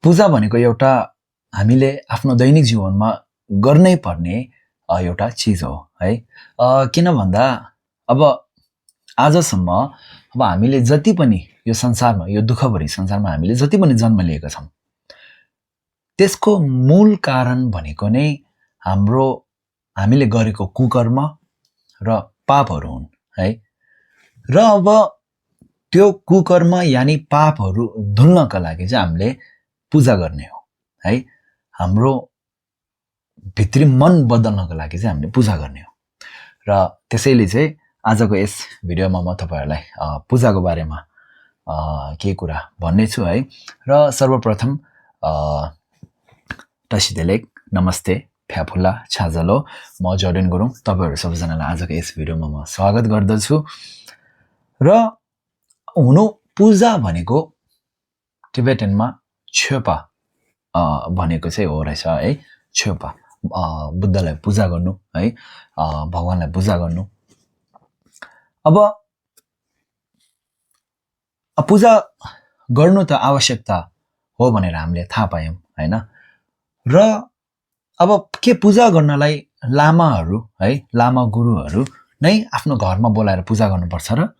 पूजा भनेको एउटा हामीले आफ्नो दैनिक जीवनमा गर्नै पर्ने एउटा चिज हो है। किन भन्दा अब आजसम्म अब हामीले जति पनि यो संसारमा यो दुःखभरी संसारमा हामीले जति पनि जन्म लिएका छौँ त्यसको मूल कारण भनेको नै हामीले गरेको कुकर्म र पापहरू हुन् है। र अब त्यो कुकर्म यानि पापहरू धुल्नका लागि चाहिँ हामीले पूजा गर्ने हो है। हाम्रो भित्री मन बदल्नको लागि चाहिँ हामीले पूजा गर्ने हो र त्यसैले चाहिँ आजको यस भिडियोमा म तपाईहरुलाई पूजाको बारेमा केही कुरा भन्ने छु है। र सर्वप्रथम टसिदेलेक नमस्ते फ्याफुल्ला छाजलो म जर्डन गुरुङ तपाईहरु सबैजनालाई आजको यस भिडियोमा म स्वागत गर्दछु। र हुनु पूजा भनेको टिबेटनमा छेपा भनेको चाहिँ हो रहेछ है। छेपा बुद्धलाई पूजा गर्नु है, भगवानलाई पूजा गर्नु। अब पूजा गर्नु त आवश्यकता हो भनेर हामीले थाहा पायौं हैन। र अब के पूजा गर्नलाई लामाहरू है, लामा गुरुहरू नै आफ्नो घरमा बोलाएर पूजा गर्नुपर्छ र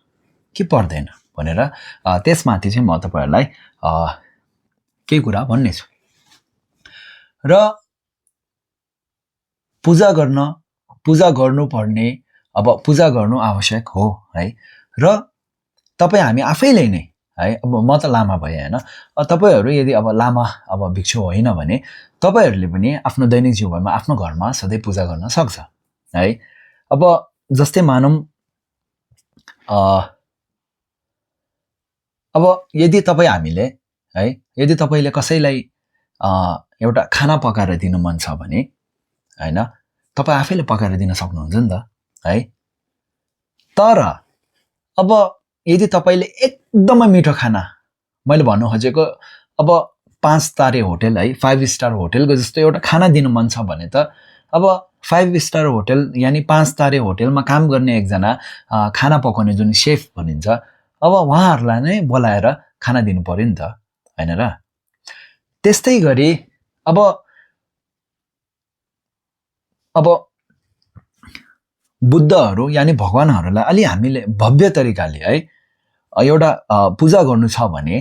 के पर्दैन भनेर त्यसमाथि चाहिँ म तपाईहरुलाई केही कुरा भन्ने छु। र पूजा गर्नु पर्ने, अब पूजा गर्नु आवश्यक हो है। र तपाई हामी आफैले नै है, अब म त लामा भए हैन, तपाईहरु यदि अब लामा अब भिक्षु होइन भने तपाईहरुले पनि आफ्नो दैनिक जीवनमा आफ्नो घरमा सधैँ पूजा गर्न सक्छ है। अब जस्तै मानौं अब यदि तपाई हामीले है, यदि तपाईले कसैलाई एउटा खाना पकाएर दिनु मन छ भने हैन, तपाई आफैले पकाएर दिन सक्नुहुन्छ नि त है। तर अब यदि तपाईले एकदमै मिठो खाना, मैले भन्नु खोजेको अब 5 तारे होटल है, 5 स्टार होटलको जस्तो एउटा खाना दिनु मन छ भने त अब 5 स्टार होटल यानी 5 तारे होटलमा काम गर्ने एकजना खाना पकाउने जुन शेफ भनिन्छ, अब उहाँहरुलाई नै बोलाएर खाना दिनु पर्यो नि त हैन र। त्यस्तै गरी अब बुद्धहरू यानी भगवानहरूलाई अलि हामीले भव्य तरिकाले है एउटा पूजा गर्नु छ भने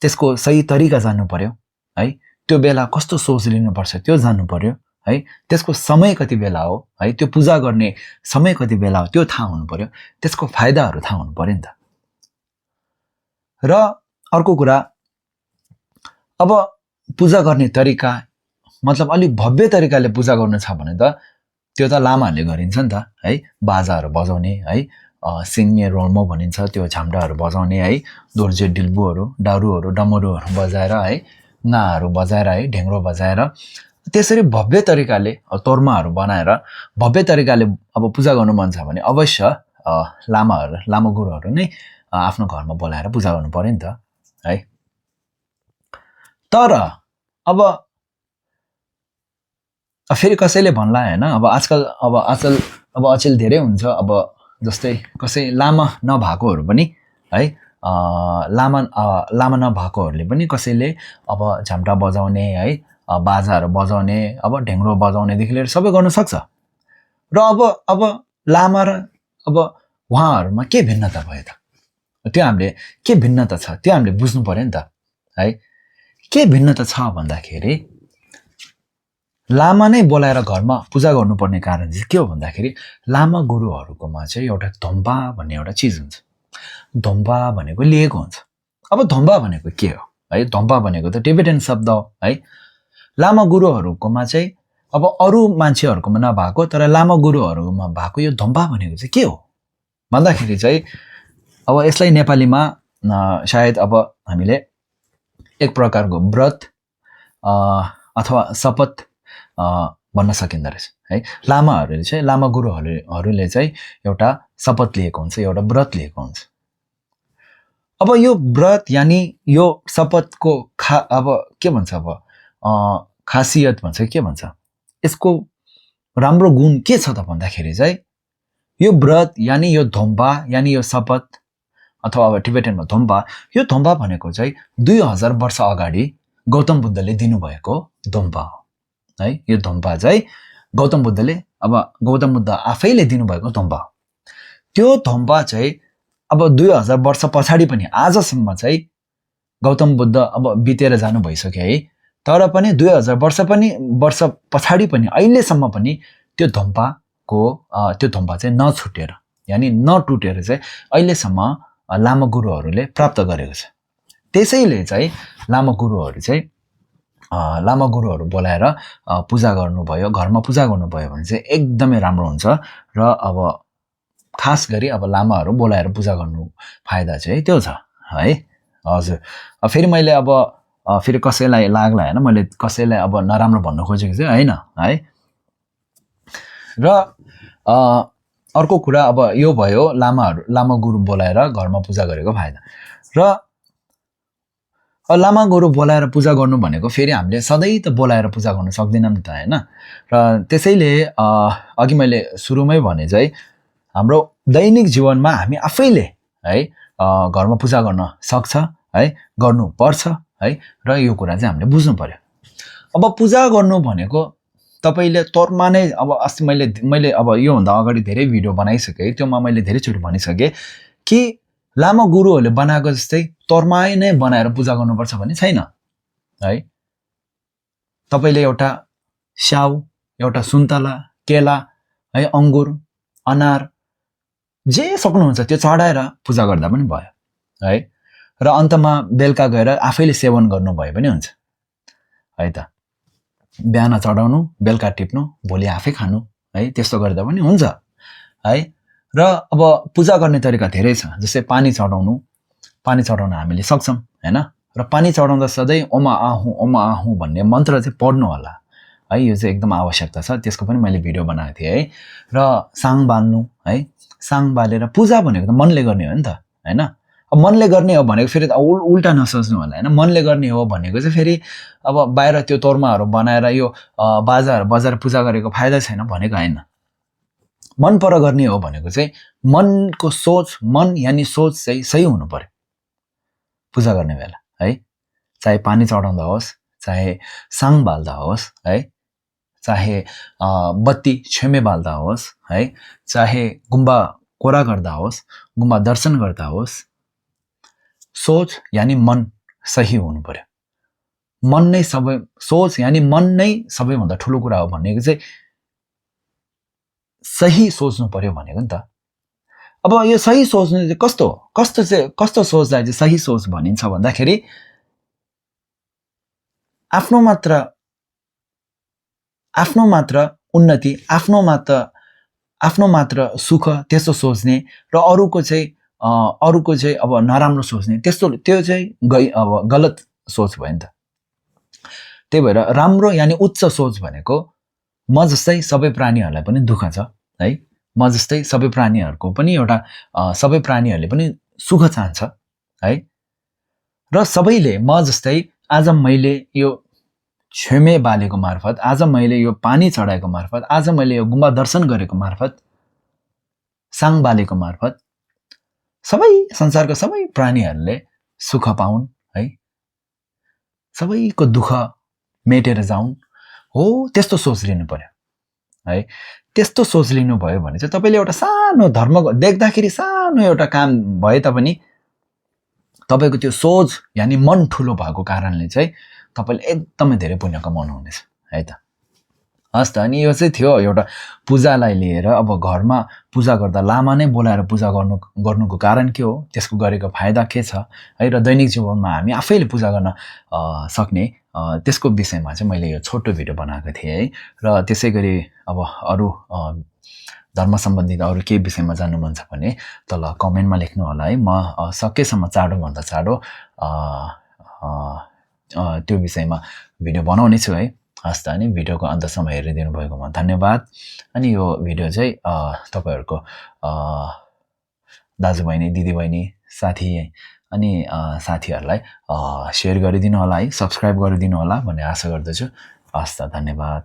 त्यसको सही तरिका जान्नु पर्यो है। त्यो बेला कस्तो सोच लिनुपर्छ त्यो जान्नु पर्यो है। त्यसको समय कति बेला हो है, त्यो पूजा गर्ने समय कति बेला हो त्यो थाहा हुनु पर्यो। त्यसको फाइदाहरू थाहा हुनु पर्यो नि त। र अर्को कुरा, अब पूजा गर्ने तरिका मतलब अलि भव्य तरिकाले पूजा गर्नु छ भने त त्यो त लामाहरूले गरिन्छ नि त है। बाजाहरू बजाउने है, सिङ्गे रोल्मो भनिन्छ त्यो झाम्डाहरू बजाउने है, दोर्जे डिल्बुहरू, डारुहरू, डमरुहरू बजाएर है, नाहरू बजाएर है, ढेङ्ग्रो बजाएर त्यसरी भव्य तरिकाले तोर्माहरू बनाएर भव्य तरिकाले अब पूजा गर्नु मन छ भने अवश्य लामा गुरुहरू नै आफ्नो घरमा बोलाएर पूजा गर्नु पर्यो नि त है। तर अब फेरि कसैले भन्ला हैन, अब अचेल धेरै हुन्छ। अब जस्तै कसै लामा नभएकोहरू पनि है, लामा नभएकोहरूले पनि कसैले अब झ्याम्टा बजाउने है, बाजाहरू बजाउने, अब ढेङ्ग्रो बजाउनेदेखि लिएर सबै गर्न सक्छ। र अब लामा र अब उहाँहरूमा के भिन्नता भयो त, त्यो हामीले के भिन्नता छ त्यो हामीले बुझ्नु पर्यो नि त है। के भिन्नता छ भन्दाखेरि लामा नै बोलाएर घरमा पूजा गर्नुपर्ने कारण चाहिँ के हो भन्दाखेरि लामा गुरुहरूकोमा चाहिँ एउटा धम्बा भन्ने एउटा चिज हुन्छ। धम्बा भनेको लिएको हुन्छ। अब धम्बा भनेको के हो है, धम्बा भनेको त टिबेटन शब्द हो है। लामा गुरुहरूकोमा चाहिँ अब अरू मान्छेहरूकोमा नभएको तर लामा गुरुहरूमा भएको यो धम्बा भनेको चाहिँ के हो भन्दाखेरि चाहिँ अब यसलाई नेपालीमा सायद अब हामीले एक प्रकारको व्रत अथवा शपथ भन्न सकिँदो रहेछ है। लामाहरूले चाहिँ, लामा गुरुहरूले चाहिँ एउटा शपथ लिएको हुन्छ, एउटा व्रत लिएको हुन्छ। अब यो व्रत यानी यो शपथको अब के भन्छ, अब खासियत भन्छ के भन्छ, यसको राम्रो गुण के छ त भन्दाखेरि चाहिँ यो व्रत यानी यो धम्बा यानी यो शपथ अथवा अब टिबेटनमा धोम्पा, यो धोम्पा भनेको चाहिँ 2000 वर्ष अगाडि गौतम बुद्धले दिनुभएको धोम्पा हो है। यो धोम्पा चाहिँ गौतम बुद्ध आफैले दिनुभएको धोम्पा हो। त्यो धोम्पा चाहिँ अब 2000 वर्ष पछाडि पनि आजसम्म चाहिँ गौतम बुद्ध अब बितेर जानु भइसक्यो है, तर पनि 2000 वर्ष पछाडि पनि अहिलेसम्म पनि त्यो धोम्पा चाहिँ नछुटेर यानि नटुटेर चाहिँ अहिलेसम्म लामा गुरुहरूले प्राप्त गरेको छ। त्यसैले चाहिँ लामा गुरुहरू बोलाएर पूजा गर्नुभयो, घरमा पूजा गर्नुभयो भने चाहिँ एकदमै राम्रो हुन्छ। र अब खास गरी अब लामाहरू बोलाएर पूजा गर्नु फाइदा चाहिँ त्यो छ है। हजुर, फेरि मैले अब फेरि कसैलाई लाग्ला होइन, मैले कसैलाई अब नराम्रो भन्न खोजेको चाहिँ होइन है। र अर्को कुरा अब यो भयो लामा गुरु बोलाएर घरमा पूजा गरेको फाइदा। र लामा गुरु बोलाएर पूजा गर्नु भनेको फेरि हामीले सधैँ त बोलाएर पूजा गर्न सक्दैनौँ नि त होइन। र त्यसैले अघि मैले सुरुमै भने चाहिँ हाम्रो दैनिक जीवनमा हामी आफैले है घरमा पूजा गर्न सक्छ है, गर्नुपर्छ है। र यो कुरा चाहिँ हामीले बुझ्नु पर्यो। अब पूजा गर्नु भनेको तपाईले तोर्मा नै अब अस्ति मैले अब योभन्दा अगाडि धेरै भिडियो बनाइसकेँ, त्योमा मैले धेरैचोटि भनिसकेँ कि लामा गुरुहरूले बनाएको जस्तै तोर्माई नै बनाएर पूजा गर्नुपर्छ भन्ने छैन है। तपाईले एउटा स्याउ, एउटा सुन्तला, केला है, अंगुर, अनार जे सक्नुहुन्छ त्यो चढाएर पूजा गर्दा पनि भयो है। र अन्तमा बेलुका गएर आफैले सेवन गर्नु भए पनि हुन्छ है त। बिहान चढाउनु, बेलुका टिप्नु, भोलि आफै खानु है, त्यस्तो गर्दा पनि हुन्छ है। र अब पूजा गर्ने तरिका धेरै छ, जस्तै पानी चढाउन हामीले सक्छौं हैन। र पानी चढाउँदा सधैँ ओमा आहु भन्ने मन्त्र चाहिँ पढ्नु होला है। यो चाहिँ एकदम आवश्यकता छ, त्यसको पनि मैले भिडियो बनाएको थिएँ है। र साङ बाल्नु है, साङ बालेर पूजा भनेको त मनले गर्ने हो नि त हैन। अब मनले गर्ने हो भनेको फेरि उल्टा नसोच्नु होला हैन। मनले गर्ने हो भनेको चाहिँ फेरि अब बाहिर त्यो तोर्माहरू बनाएर यो बाजाहरू बजाएर पूजा गरेको फाइदा छैन भनेको हैन। मन पर गर्ने हो भनेको चाहिँ मनको सोच, मन यानी सोच चाहिँ सही हुनु पर्यो पूजा गर्ने बेला है। चाहे पानी चढाउँदा होस्, चाहे साङ बाल्दा होस् है, चाहे बत्ती छेमे बाल्दा होस् है, चाहे गुम्बा कोरा गर्दा होस्, गुम्बा दर्शन गर्दा होस्, सोच यानी मन सही हुनु पर्यो। सोच यानी मन नै सबैभन्दा ठुलो कुरा हो भनेको चाहिँ सही सोच्नु पर्यो भनेको नि त। अब यो सही सोच्नु चाहिँ कस्तो सोचलाई चाहिँ सही सोच भनिन्छ भन्दाखेरि आफ्नो मात्र उन्नति, आफ्नो मात्र सुख त्यस्तो सोच्ने र अरूको चाहिँ अब नराम्रो सोच्ने त्यो चाहिँ अब गलत सोच भयो नि त। त्यही भएर राम्रो यानी उच्च सोच भनेको म जस्तै सबै प्राणीहरूलाई पनि दुःख छ है, म जस्तै सबै प्राणीहरूको पनि एउटा सबै प्राणीहरूले पनि सुख चाहन्छ है। र सबैले म जस्तै आज मैले यो छेमे बालेको मार्फत, आज मैले यो पानी चढाएको मार्फत, आज मैले यो गुम्बा दर्शन गरेको मार्फत, साङ बालेको मार्फत सबै संसारको सबै प्राणीहरूले सुख पाउन् है, सबैको दुःख मेटेर जाउन् हो, त्यस्तो सोच लिनु पर्यो है। त्यस्तो सोच लिनु भयो भने चाहिँ तपाईले एउटा सानो धर्म देख्दाखेरि सानो एउटा काम भए तापनि तपाईको त्यो सोच यानी मन ठुलो भएको कारणले चाहिँ तपाईले एकदमै धेरै पुण्य कमाउनु हुनेछ है त। हस् त, अनि यो चाहिँ थियो एउटा पूजालाई लिएर। अब घरमा पूजा गर्दा लामा नै बोलाएर पूजा गर्नुको कारण के हो, त्यसको गरेको फाइदा के छ है, र दैनिक जीवनमा हामी आफैले पूजा गर्न सक्ने त्यसको विषयमा चाहिँ मैले यो छोटो भिडियो बनाएको थिएँ है। र त्यसै गरी अब अरू धर्म सम्बन्धित अरू केही विषयमा जान्नु मन छ भने तल कमेन्टमा लेख्नु होला है। म सकेसम्म चाँडोभन्दा चाँडो त्यो विषयमा भिडियो बनाउने छु है। हस् त, अनि भिडियोको अन्तसम्म हेरिदिनु भएकोमा धन्यवाद। अनि यो भिडियो चाहिँ तपाईहरुको दाजुबहिनी, दिदीबहिनी, साथी अनि साथीहरूलाई सेयर गरिदिनु होला है, सब्स्क्राइब गरिदिनु होला भन्ने आशा गर्दछु। हस् त, धन्यवाद।